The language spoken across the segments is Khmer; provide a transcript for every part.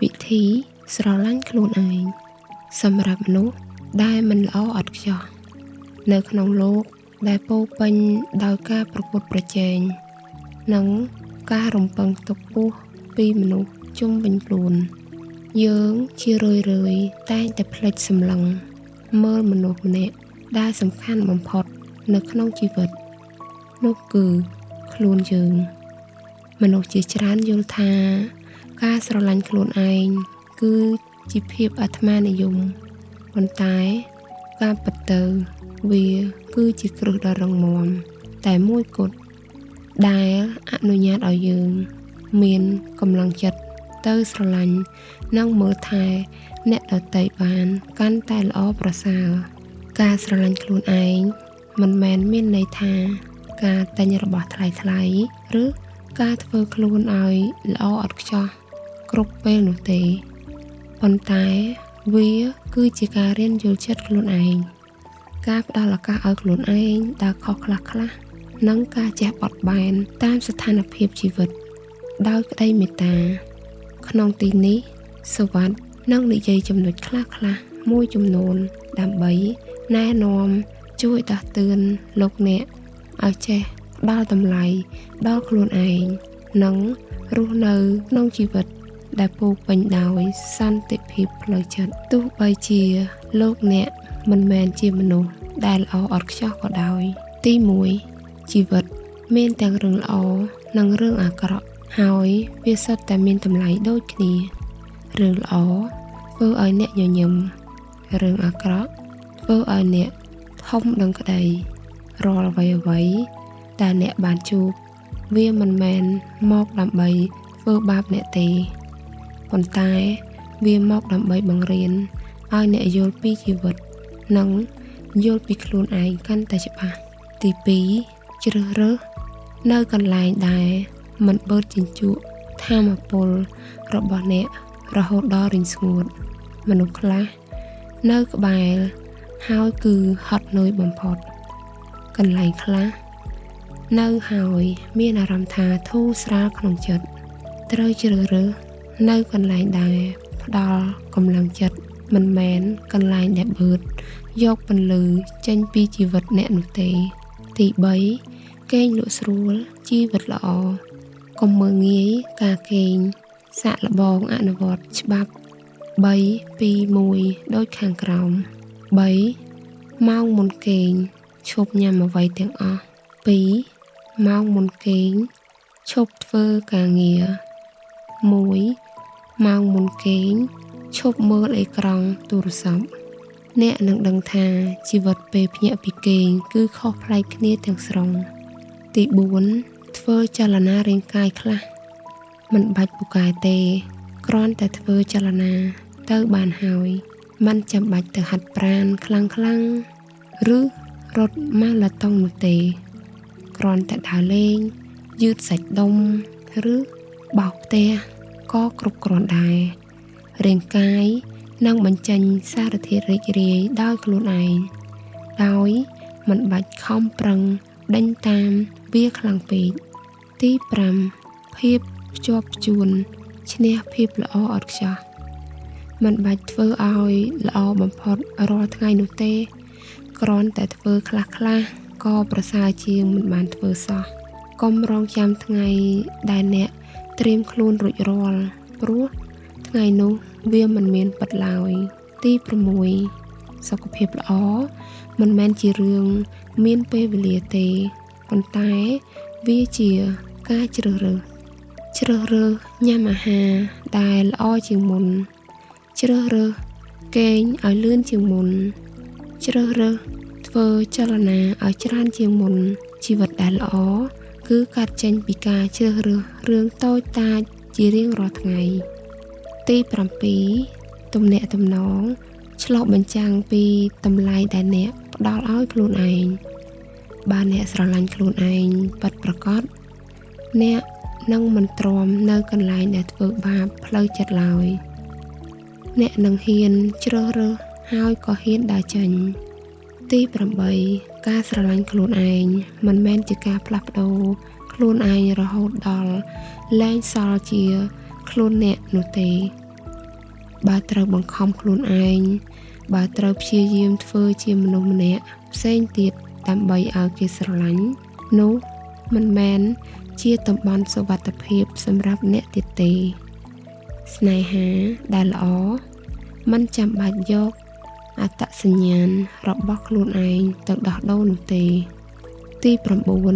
វិធីស្រឡាញ់ខ្លួនឯងសម្រាប់មនុស្សដែលមិនល្អឥតខ្ចោះនៅក្នុងលោកដែលពោរពេញដោយការប្រកួតប្រជែងនិងការរំពឹងទុកខ្ពស់ពីមនុស្សជុំវិញខ្លួនយើងជារឿយៗតែងតែភ្លេចសម្លឹងមើលមនុស្សម្នាក់ដែលសំខាន់បំផុតនៅក្នុងជីវិតនោះគឺខ្លួនយើងមនុស្សជាច្រើនយល់ថាការស្រឡាញ់ខ្លួនឯងគឺជាភាពអាត្មានិយមប៉ុន្តែការពិតទៅវាគឺជាគ្រឹះដ៏រឹងមាំតែមួយគត់ដែលអនុញ្ញាតឲ្យយើងមានកម្លាំងចិត្តទៅស្រឡាញ់និងមើលថែអ្នកដទៃបានកាន់តែល្អប្រសើរការស្រឡាញ់ខ្លួនឯងមិនមែនមានន័យថាការទិញរបស់ថ្លៃៗឬការធ្វើខ្លួនឲ្យល្អឥតខ្ចោះគ្រប់ពេលនោះទេប៉ុន្តែវាគឺជាការរៀនយល់ចិត្តខ្លួនឯងការផ្ដល់ឱកាសឲ្យខ្លួនឯងដើរខុសខ្លះៗនិងការចេះបត់បែនតាមស្ថានភាពជីវិតដោយក្តីមេត្តាក្នុងទីនេះសុវត្ថិនឹងនិយាយចំណុចខ្លះៗមួយចំនួនដើម្បីណែនាំជួយដាស់តឿនលោកអ្នកឲ្យចេះផ្ដល់តម្លៃដល់ខ្លួនឯងនិងរស់នៅក្នុងជីវិតដែលពោរពេញដោយសន្តិភាពផ្លូវចិត្តទោះបីជាលោកអ្នកមិនមែនជាមនុស្សដែលល្អឥតខ្ចោះក៏ដោយទី1ជីវិតមានទាំងរឿងល្អនិងរឿងអាក្រក់ហើយវាសុទ្ធតែមានតម្លៃដូចគ្នារឿងល្អធ្វើឲ្យអ្នកញញឹមរឿងអាក្រក់ធ្វើឲ្យអ្នកធំដឹងក្តីរាល់អ្វីៗដែលអ្នកបានជួបវាមិនមែនមកដើម្បីធ្វើបាបអ្នកទេប៉ុន្តែវាមកដើម្បីបង្រៀនឲ្យអ្នកយល់ពីជីវិតនិងយល់ពីខ្លួនឯងកាន់តែច្បាស់ទី2ជ្រើសរើសនៅកន្លែងដែលមិនបឺតជញ្ជក់ថាមពលរបស់អ្នករហូតដល់រីងស្ងួតមនុស្សខ្លះនៅក្បែរហើយគឺហត់នឿយបំផុតកន្លែងខ្លះនៅហើយមានអារម្មណ៍ថាធូរស្រាលក្នុងចិត្តត្រូវជ្រើសរើសនៅកន្លែងដែលផ្ដល់កម្លាំងចិត្តមិនមែនកន្លែងដែលបឺតយកពន្លឺចេញពីជីវិតអ្នកនោះទេទី3គេងលក់ស្រួលជីវិតល្អកុំមើលងាយការគេងសាកល្បងអនុវត្តច្បាប់3 2 1ដូចខាងក្រោម3ម៉ោងមុនគេងឈប់ញ៉ាំអ្វីទាំងអស់2ម៉ោងមុនគេងឈប់ធ្វើការងារ1ម៉ោងមុនគេងឈប់មើលអេក្រង់ទូរស័ព្ទអ្នកនឹងដឹងថាជីវិតពេលភ្ញាក់ពីគេងគឺខុសប្លែកគ្នាទាំងស្រុងទី4ធ្វើចលនារាងកាយខ្លះមិនបាច់ពូកែទេគ្រាន់តែធ្វើចលនាទៅបានហើយមិនចាំបាច់ទៅហាត់ប្រាណខ្លាំងៗឬរត់ម៉ាឡាតុងនោះទេគ្រាន់តែដើរលេងយឺតសាច់ដុំឬបោកផ្ទះក៏គ្រប់គ្រាន់ដែររាងកាយនឹងបញ្ចេញសារធាតុរីករាយដោយខ្លួនឯងដោយមិនបាច់ខំប្រឹងដេញតាមវាខ្លាំងពេកទី5ភាពភ្ជាប់ភ្ជួនឈ្នះភាពល្អឥតខ្ចោះមិនបាច់ធ្វើឲ្យល្អបំផុតរាល់ថ្ងៃនោះទេគ្រាន់តែធ្វើខ្លះៗក៏ប្រសើរជាងមិនបានធ្វើសោះកុំរងចាំថ្ងៃដែលអ្នកត្រៀមខ្លួនរួចរាល់ព្រោះថ្ងៃនោះវាមិនមានពិតឡើយទី6សុខភាពល្អមិនមែនជារឿងមានពេលវេលាទេប៉ុន្តែវាជាការជ្រើសរើសជ្រើសរើសញ៉ាំអាហារដែលល្អជាងមុនជ្រើសរើសគេងឲ្យលឿនជាងមុនជ្រើសរើសធ្វើចលនាឲ្យច្រើនជាងមុនជីវិតដែលល្អគឺកាត់ចេញពីការជ្រើសរើសរឿងតូចតាចជារៀងរាល់ថ្ងៃទី7ទំនាក់ទំនងឆ្លុះបញ្ចាំងពីតម្លៃដែលអ្នកផ្ដល់ឲ្យខ្លួនឯងបើអ្នកស្រឡាញ់ខ្លួនឯងពិតប្រាកដអ្នកនឹងមិនទ្រាំនៅកន្លែងដែលធ្វើបាបផ្លូវចិត្តឡើយអ្នកនឹងហ៊ានជ្រើសរើសហើយក៏ហ៊ានដើរចេញទី8ការស្រឡាញ់ខ្លួនឯងមិនមែនជាការផ្លាស់ប្ដូរខ្លួនឯងរហូតដល់លែងសល់ជាខ្លួនអ្នកនោះទេ បើត្រូវបង្ខំខ្លួនឯងបើត្រូវព្យាយាមធ្វើជាមនុស្សម្នាក់ផ្សេងទៀតដើម្បីឲ្យគេស្រឡាញ់នោះមិនមែនជាតំបន់សុវត្ថិភាពសម្រាប់អ្នកទៀតទេស្នេហាដែលល្អមិនចាំបាច់យកអត្តសញ្ញាណរបស់ខ្លួនឯងទៅដោះដូរនោះទេទី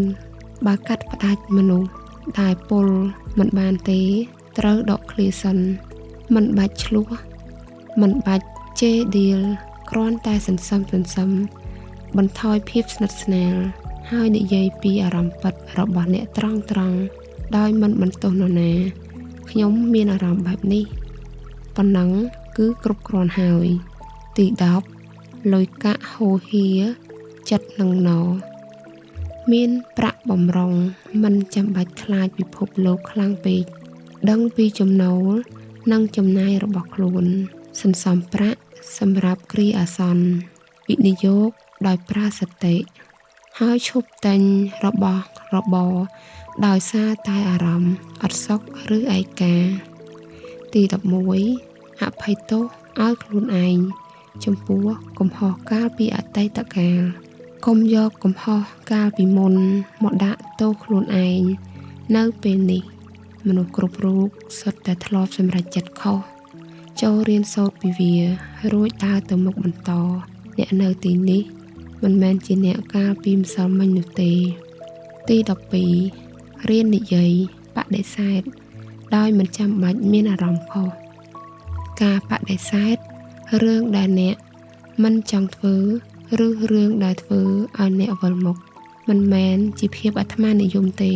9បើកាត់ផ្ដាច់មនុស្សដែលពុលមិនបានទេត្រូវដកឃ្លាសិនមិនបាច់ឆ្លោះមិនបាច់ជេរដៀលគ្រាន់តែសន្សំបន្ថយភាពស្និទ្ធស្នាលហើយនិយាយពីអារម្មណ៍ពិតរបស់អ្នកត្រង់ៗដោយមិនបន្ទោសនរណាខ្ញុំមានអារម្មណ៍បែបនេះប៉ុណ្ណឹងគឺគ្រប់គ្រាន់ហើយទី10លុយកាក់ហូរហៀចិត្តនឹងណមានប្រាក់បំរុងមិនចាំបាច់ខ្លាចពិភពលោកខ្លាំងពេកដឹងពីចំណូលនិងចំណាយរបស់ខ្លួនសន្សំប្រាក់សម្រាប់គ្រាអាសន្នវិនិយោគដោយប្រើសតិហើយឈប់ទិញរបស់របរដោយសារតែអារម្មណ៍អត់សុខឬឯកាទី11អភ័យទោសឲ្យខ្លួនឯងចំពោះកំហុសកាលពីអតីតកាលកុំយកកំហុសកាលពីមុនមកដាក់ទោសខ្លួនឯងនៅពេលនេះមនុស្សគ្រប់រូបសុទ្ធតែធ្លាប់សម្រេចចិត្តខុសចូលរៀនសូត្រពីវារួចដើរទៅមុខបន្តអ្នកនៅទីនេះមិនមែនជាអ្នកកាលពីម្សិលមិញនោះទេទី12រៀននិយាយបដិសេធដោយមិនចាំបាច់មានអារម្មណ៍ខុសការបដិសេធរឿងដែលអ្នកមិនចង់ធ្វើឬរឿងដែលធ្វើឲ្យអ្នកវិលមុខមិនមែនជាភាពអាត្មានិយមទេ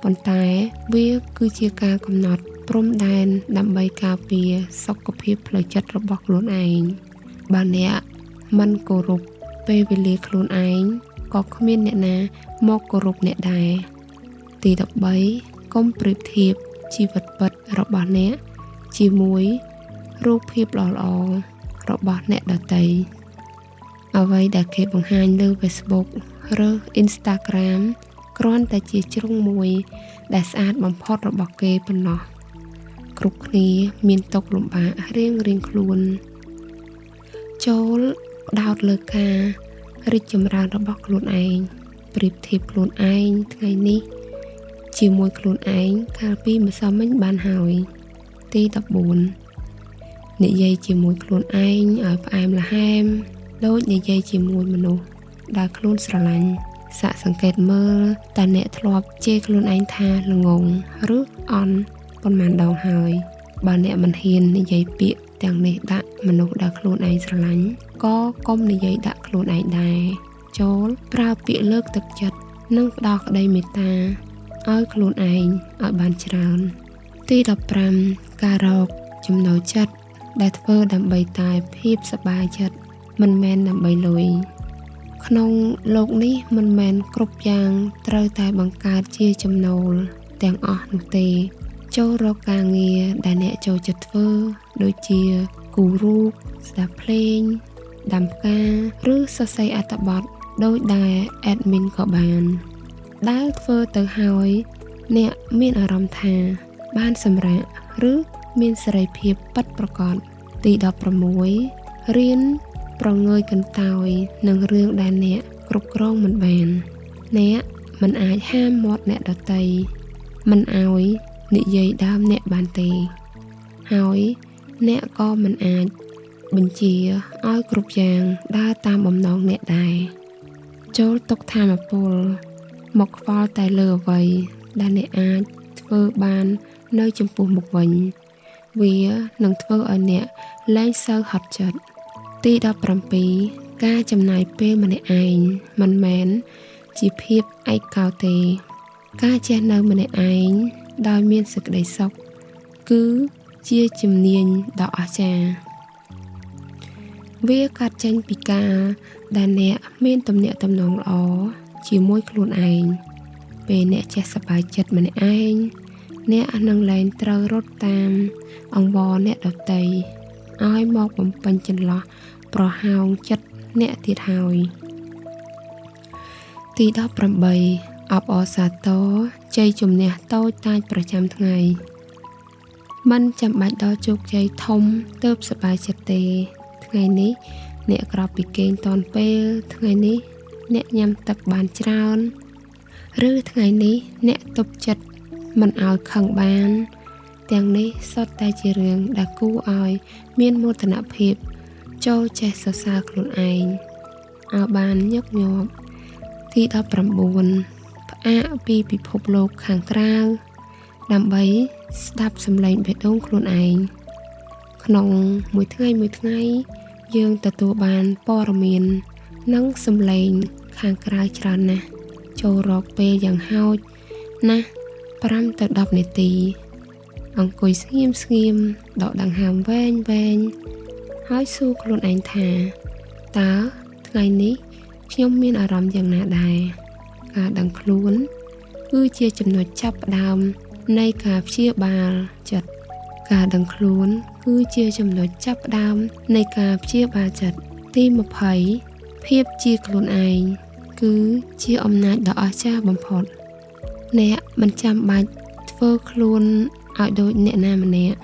ប៉ុន្តែវាគឺជាការកំណត់ព្រំដែនដើម្បីការពារសុខភាពផ្លូវចិត្តរបស់ខ្លួនឯងបើអ្នកមិនគោរពពេលវេលាខ្លួនឯងក៏គ្មានអ្នកណាមកគោរពអ្នកដែរទី13កុំប្រៀបធៀបជីវិតពិតរបស់អ្នកជាមួយរូបភាពល្អៗរបស់អ្នកដទៃអ្វីដែលគេបង្ហាញលើ Facebook ឬ Instagram គ្រាន់តែជាជ្រុងមួយដែលស្អាតបំផុតរបស់គេប៉ុណ្ណោះគ្រប់គ្នាមានទុក្ខលំបាករៀងៗខ្លួនចូលផ្ដោតលើការរីកចម្រើនរបស់ខ្លួនឯងប្រៀបធៀបខ្លួនឯងថ្ងៃនេះជាមួយខ្លួនឯងកាលពីម្សិលមិញបានហើយទី14និយាយជាមួយខ្លួនឯងឲ្យផ្អែមល្ហែមដូចនិយាយជាមួយមនុស្សដែលខ្លួនស្រឡាញ់សាកសង្កេតមើលតើអ្នកធ្លាប់ជេរខ្លួនឯងថាល្ងងឬអន់ប៉ុន្មានដងហើយបើអ្នកមិនហ៊ាននិយាយពាក្យទាំងនេះដាក់មនុស្សដែលខ្លួនឯងស្រឡាញ់ក៏កុំនិយាយដាក់ខ្លួនឯងដែរចូលប្រើពាក្យលើកទឹកចិត្តនិងផ្ដល់ក្តីមេត្តាឲ្យខ្លួនឯងឲ្យបានច្រើនទី15ការរកចំណូលចិត្តដែលធ្វើដើម្បីតែភាពសប្បាយចិត្តមិនមែនដើម្បីលុយក្នុងលោកនេះមិនមែនគ្រប់យ៉ាងត្រូវតែបង្កើតជាចំណូលទាំងអស់នោះទេចូលរកការងារដែលអ្នកចូលចិត្តធ្វើដូចជាគូររូបស្ដាប់ភ្លេងដាំផ្កាឬសរសេរអត្ថបទដូចដែល admin ក៏បានដែលធ្វើទៅហើយអ្នកមានអារម្មណ៍ថាបានសម្រាកឬមានសេរីភាពពិតប្រាកដទី16រៀនប្រងើយកន្តើយនឹងរឿងដែលអ្នកគ្រប់គ្រងមិនបានអ្នកមិនអាចហាមមាត់អ្នកដទៃមិនឲ្យនិយាយដើមអ្នកបានទេហើយអ្នកក៏មិនអាចបញ្ជាឲ្យគ្រប់យ៉ាងដើរតាមបំណងអ្នកដែរចូលទុកធម៌ពលមកខ្វល់តែលើអ្វីដែលអ្នកអាចធ្វើបាននៅចំពោះមុខវិញវានឹងធ្វើឲ្យអ្នកលែងសូវហត់ចិត្តទី17ការចំណាយពេលម្នាក់ឯងមិនមែនជាភាពឯកោទេការចេះនៅម្នាក់ឯងដោយមានសេចក្តីសុខគឺជាជំនាញដ៏អស្ចារ្យវាកាត់ចេញពីការដែលអ្នកមានទំនាក់ទំនងល្អជាមួយខ្លួនឯងពេលអ្នកចេះសប្បាយចិត្តម្នាក់ឯងអ្នកនឹងលែងត្រូវរត់តាមអង្វរអ្នកដទៃឲ្យមកបំពេញចន្លោះប្រហោងចិត្តអ្នកទៀតហើយទី18អបអរសាទរជ័យជំនះតូចតាចប្រចាំថ្ងៃ មិនចាំបាច់ដល់ជោគជ័យធំទើបសប្បាយចិត្តទេ ថ្ងៃនេះអ្នកក្រោកពីគេងទាន់ពេល ថ្ងៃនេះអ្នកញ៉ាំទឹកបានច្រើន ឬថ្ងៃនេះអ្នកទប់ចិត្តមិនឲ្យខឹងបាន ទាំងនេះសុទ្ធតែជារឿងដែលគួរឲ្យមានមោទនភាព ចូលចេះសរសើរខ្លួនឯងឲ្យបានញឹកញាប់ទី19ផ្អាកពីពិភពលោកខាងក្រៅដើម្បីស្ដាប់សម្លេងបេះដូងខ្លួនឯងក្នុងមួយថ្ងៃមួយថ្ងៃយើងទទួលបានព័ត៌មាននិងសម្លេងខាងក្រៅច្រើនណាស់ចូលរកពេលយ៉ាងហោចណាស់5ទៅ10នាទីអង្គុយស្ងៀមស្ងៀមដកដង្ហើមវែងវែងហើយសួរខ្លួនឯងថាតើថ្ងៃនេះខ្ញុំមានអារម្មណ៍យ៉ាងណាដែរការដឹងខ្លួនគឺជាចំណុចចាប់ផ្ដើមនៃការព្យាបាលចិត្តការដឹងខ្លួនគឺជាចំណុចចាប់ផ្ដើមនៃការព្យាបាលចិត្តទី20ភាពជាខ្លួនឯងគឺជាអំណាចដ៏អស្ចារ្យបំផុតអ្នកមិនចាំបាច់ធ្វើខ្លួនឲ្យដូចអ្នកណាម្នាក់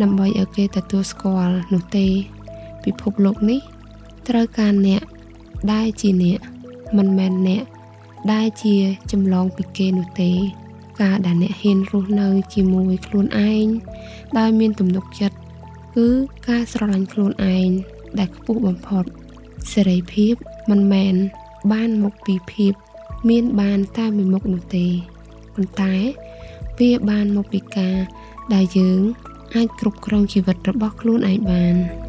ដើម្បីឲ្យគេទទួលស្គាល់នោះទេពិភពលោកនេះត្រូវការអ្នកដែលជាអ្នកមិនមែនអ្នកដែលជាចម្លងពីគេនោះទេការដែលអ្នកហ៊ានរស់នៅជាមួយខ្លួនឯងដោយមានទំនុកចិត្តគឺការស្រឡាញ់ខ្លួនឯងដែលខ្ពស់បំផុតសេរីភាពមិនមែនបានមកពីភាពមានបានតែមួយមុខនោះទេប៉ុន្តែវាបានមកពីការដែលយើងអាចគ្រប់គ្រងជីវិតរបស់ខ្លួនឯងបាន។